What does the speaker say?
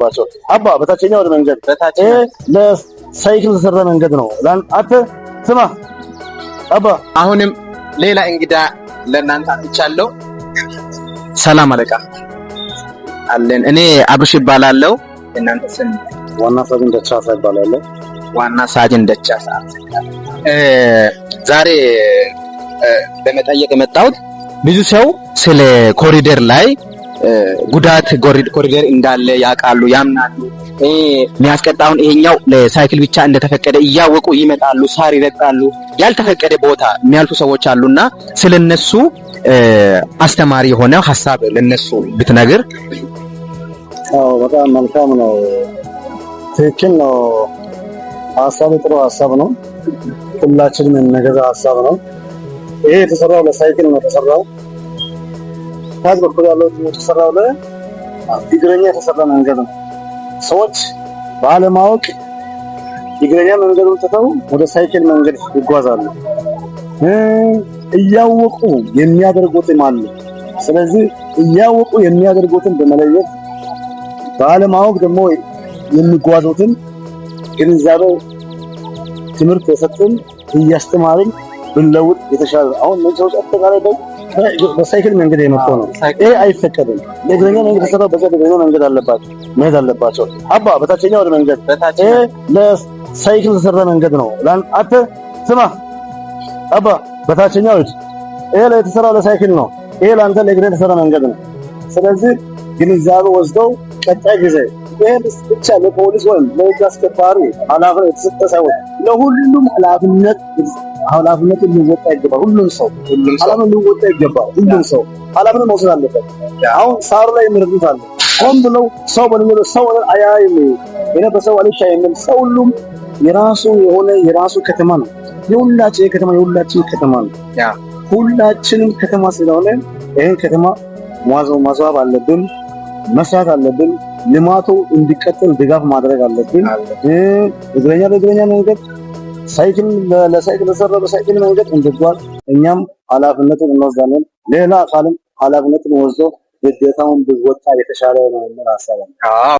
አለባቸው። አባ፣ በታችኛው ወደ መንገድ ይሄ ለሳይክል የተሰራ መንገድ ነው። አንተ ስማ አባ። አሁንም ሌላ እንግዳ ለእናንተ አምጥቻለሁ። ሰላም አለቃ አለን። እኔ አብርሽ እባላለሁ። እናንተ ስም? ዋና ሳጅን ደቻሳ ይባላል። ዋና ሳጅን ደቻሳ። ዛሬ ለመጠየቅ የመጣሁት ብዙ ሰው ስለ ኮሪደር ላይ ጉዳት፣ ኮሪደር እንዳለ ያውቃሉ፣ ያምናሉ። የሚያስቀጣውን ይሄኛው ለሳይክል ብቻ እንደተፈቀደ እያወቁ ይመጣሉ፣ ሳር ይረግጣሉ፣ ያልተፈቀደ ቦታ የሚያልፉ ሰዎች አሉና ስለነሱ አስተማሪ የሆነ ሀሳብ ለነሱ ብትነግር። አዎ፣ በጣም መልካም ነው። ትክክል ነው። ሀሳቡ ጥሩ ሀሳብ ነው። ሁላችንም የምንገዛ ሀሳብ ነው። ይሄ የተሰራው ለሳይክል ነው የተሰራው። ታች በኩል ያለው የተሰራው ለእግረኛ የተሰራ መንገድ ነው። ሰዎች ባለማወቅ እግረኛ መንገዱን ትተው ወደ ሳይክል መንገድ ይጓዛሉ። እያወቁ የሚያደርጉትም አሉ። ስለዚህ እያወቁ የሚያደርጉትን በመለየት፣ ባለማወቅ ደግሞ የሚጓዙትን ግንዛቤ ትምህርት የሰጡን እያስተማርን ብንለውጥ የተሻለ። አሁን እነዚህ ሰዎች አጠቃላይ በሳይክል መንገድ የመጡ ነው። ይሄ አይፈቀድም። ለእግረኛ መንገድ የተሰራው በዛ በእግረኛ መንገድ አለባቸው መሄድ አለባቸው። አባ፣ በታችኛው ወደ መንገድ ይሄ ለሳይክል የተሰራ መንገድ ነው። አንተ ስማ አባ፣ በታችኛው ሂድ። ይሄ የተሰራው ለሳይክል ነው። ይሄ ለአንተ ለእግረኛ የተሰራ መንገድ ነው። ስለዚህ ግንዛቤ ወስደው ቀጣይ ጊዜ ይሄ ብቻ ለፖሊስ ወይም ለህግ አስከባሪ ኃላፊነት የተሰጠ ሳይሆን ለሁሉም ኃላፊነቱን ሊወጣ ይገባል። ሁሉም ሰው ኃላፊነት ሊወጣ ይገባል። ሁሉም ሰው ኃላፊነት መውሰድ አለበት። አሁን ሳሩ ላይ የሚረግጡት አለ። ሆን ብለው ሰው በልምዶ ሰው አያይም፣ እኔ በሰው አልታይም የሚል ሰው፣ ሁሉም የራሱ የሆነ የራሱ ከተማ ነው። የሁላችን ከተማ የሁላችን ከተማ ነው። ሁላችንም ከተማ ስለሆነ ይሄን ከተማ ማስዋብ አለብን፣ መስራት አለብን። ልማቱ እንዲቀጥል ድጋፍ ማድረግ አለብን። እግረኛ ለእግረኛ መንገድ፣ ሳይክል ለሳይክል ተሰራ በሳይክል መንገድ እንዲጓዝ እኛም ኃላፊነቱን እንወስዳለን። ሌላ አካልም ኃላፊነቱን ወስዶ ግዴታውን ቢወጣ የተሻለ ነው የሚል ሀሳብ አለ።